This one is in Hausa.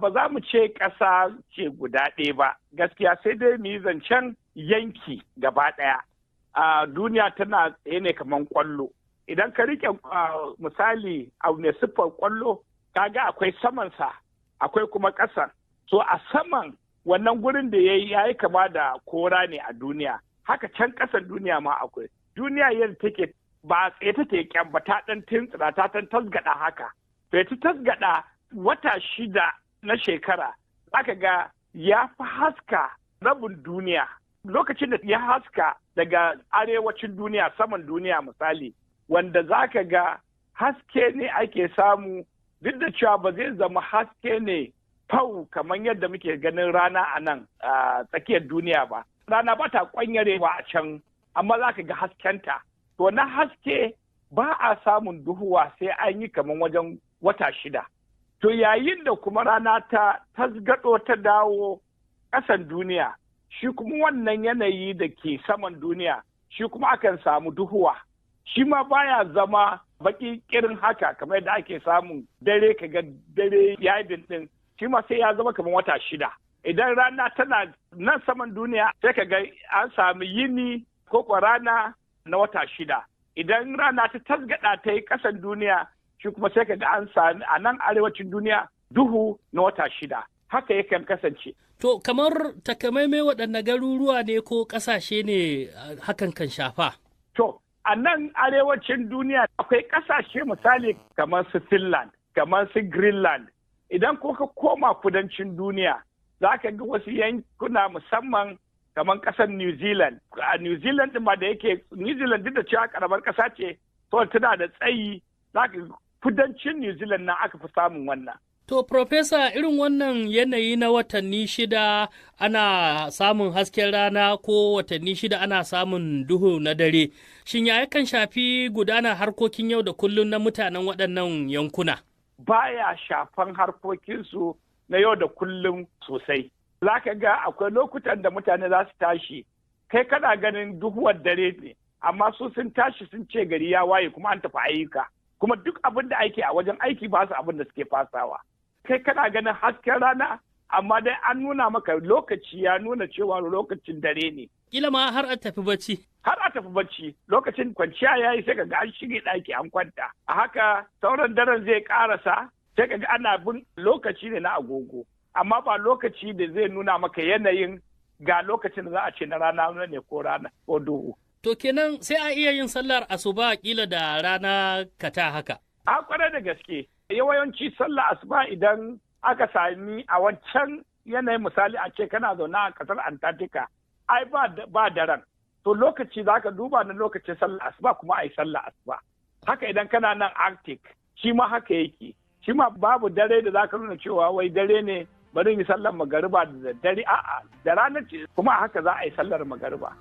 Ba za mu ce ƙasa ce guda ɗaya ba, gaskiya sai dai mu yi zancen yanki gaba ɗaya. A duniya tana tsaye ne kamar ƙwallo. Idan ka riƙe misali abu mai siffar ƙwallo, kaga akwai samansa, akwai kuma ƙasan. So a saman wannan gurin da ya yi kama da kora ne a duniya. Haka can ƙasan duniya ma akwai. Duniya yadda take ba tsaye take kyan ba, ta ɗan tuntsira, ta ɗan tasgaɗa haka. To ta tasgaɗa wata 6 na shekara, zaka ga ya fi haska rabin duniya. Lokacin da ya haska daga arewacin duniya, saman duniya misali, wanda zaka ga haske ne ake samu, duk da cewa ba zai zama haske ne fau kamar yadda muke ganin rana a nan a tsakiyar duniya ba. Rana ba ta kwanyarewa a can, amma za ka ga haskenta. To na haske ba a samun duhuwa sai an yi kamar wajen wata 6. To yayin da kuma rana ta tasgado ta dawo ƙasan duniya, shi kuma wannan yanayi da ke saman duniya, shi kuma akan samu duhuwa. Shi ma baya zama baki kirin haka kamar yadda ake samun dare, kaga dare ya yi din, shi ma sai ya zama kamar wata 6. Idan rana tana nan saman duniya, sai ka ga an sami yini ko rana na wata 6. Idan rana ta tasgada ta yi ƙasan duniya, shi kuma sai ka ga an sami a nan arewacin duniya duhu na wata 6. Haka yakan kasance. To kamar takamaimai waɗanne garuruwa ne ko ƙasashe ne hakan kan shafa? To a nan arewacin duniya akwai ƙasashe misali kamar su Finland, kamar su Greenland. Idan ko ka koma kudancin duniya, za ka ga wasu yankuna musamman kamar ƙasar New Zealand. A New Zealand ma da yake New Zealand duk da cewa karamar ƙasa ce, to tana da tsayi, za ka kudancin New Zealand na aka fi samun wannan. To, Profesa, irin wannan yanayi na watanni 6 ana samun hasken rana ko watanni 6 ana samun duhu na dare, shin ya yakan shafi gudanar harkokin yau da kullum na mutanen waɗannan yankuna? Baya shafan harkokinsu na yau da kullum sosai. Za ka ga akwai lokutan da mutane za su tashi, kai kana ganin duhuwar dare ne, amma su sun tashi sun ce gari ya waye kuma an tafi ayyuka. Kuma duk abin da ake a wajen aiki ba su abin da suke fasawa. Kai kana ganin hasken rana, amma dai an nuna maka lokaci ya nuna cewa lokacin dare ne. Kila ma har a tafi bacci. Har a tafi bacci, lokacin kwanciya ya yi sai ka ga an shige ɗaki an kwanta. A haka sauran daren zai ƙarasa, sai ka ga ana bin lokaci ne na agogo. Amma ba lokaci da zai nuna maka yanayin ga lokacin da za a ce na rana ne ko rana ko duhu. To kenan sai a iya yin sallar asuba kila da rana kata haka. A kwarai da gaske, yawanci sallar asuba idan aka sami a wancan yanayin, misali a ce kana zaune a kasar Antarctica, ai ba daren. To lokaci za ka duba na lokacin sallar asuba kuma a yi sallar asuba. Haka idan kana nan Arctic, shi ma haka yake. Shi ma babu dare da za ka nuna cewa wai dare ne bari yi sallar magariba da dare, a'a, da rana ce kuma haka za a yi sallar magariba.